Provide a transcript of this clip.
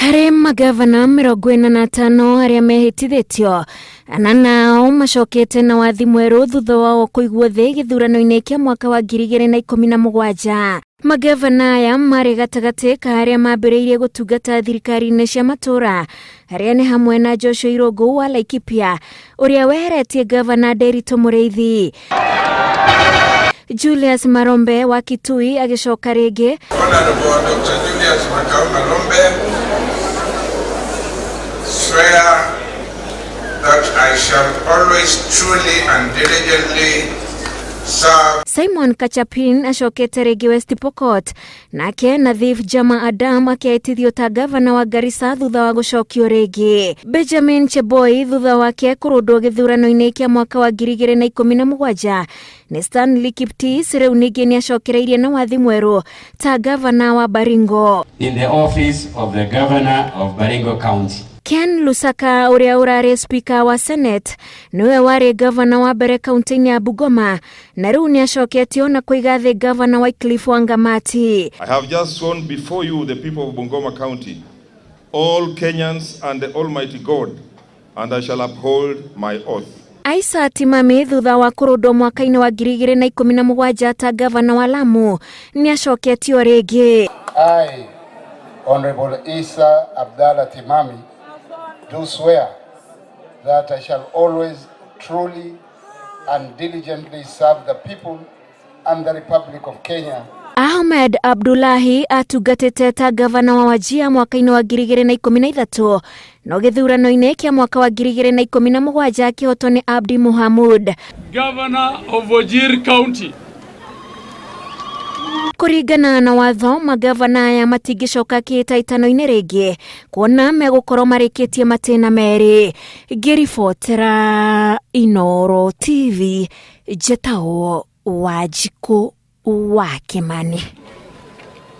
Harĩ magavana 45 arĩa mehĩtithĩtio, ana nao macokete na wathi mwerũ thutha wao kũigwo thĩ gĩthurano-inĩ kĩa mwaka wa 2017. Magavana aya marĩ gatagatĩ ka arĩa mambĩrĩirie gũtungata thirikari-inĩ cia matũũra, arĩa nĩ hamwe na Joshua Irũngũ wa Laikipia ũrĩa weheretie gavana Nderitu Mũrĩithi. Julius Marombe wa Kitui agĩcoka rĩngĩ. Honorable Dr. Julius Makau Malombe, swear that I shall always truly and diligently serve. Simon Kachapin acokete rĩngĩ West Pokot, nake Nadhif Jama Adam akĩhĩtithio ta gavana wa Garissa thutha wa gũcokio rĩngĩ. Benjamin Cheboi thutha wake kũrũndwo gĩthurano-inĩ kĩa mwaka wa 2017 nĩ Stanley Kiptis, rĩu ningĩ nĩacokereirie na wathi mwerũ ta gavana wa Baringo. In the office of the governor of Baringo County. Ken Lusaka ũrĩa ũrarĩ speaker wa Senate nĩwe warĩ gavana wa mbere kaunti-inĩ ya Bungoma na rĩu nĩacoketio na kũiga thĩ gavana Wycliffe Wangamati. I have just sworn before you, the people of Bungoma County, all Kenyans and the Almighty God, and I shall uphold my oath. Aisa Timami thutha wa kũrũndwo mwaka-inĩ wa 2017 ta gavana wa Lamu nĩacoketio rĩngĩ. I, Honorable Issa Abdallah Timami, do swear that I shall always truly and diligently serve the people and the Republic of Kenya. Ahmed Abdullahi atungatĩte ta gavana wa Wajir mwaka-inĩ wa 2013, no gĩthurano-inĩ kĩa mwaka wa 2017 akĩhotwo nĩ Abdi Mohamud. Governor of Wajir County. Kũringana na watho, magavana aya matingĩcoka kĩhĩtahĩtano-inĩ rĩngĩ kuona megũkorwo marĩkĩtie matĩna merĩ. Ngĩribotera Inooro TV, njĩtagwo Wanjikũ wa Kĩmani.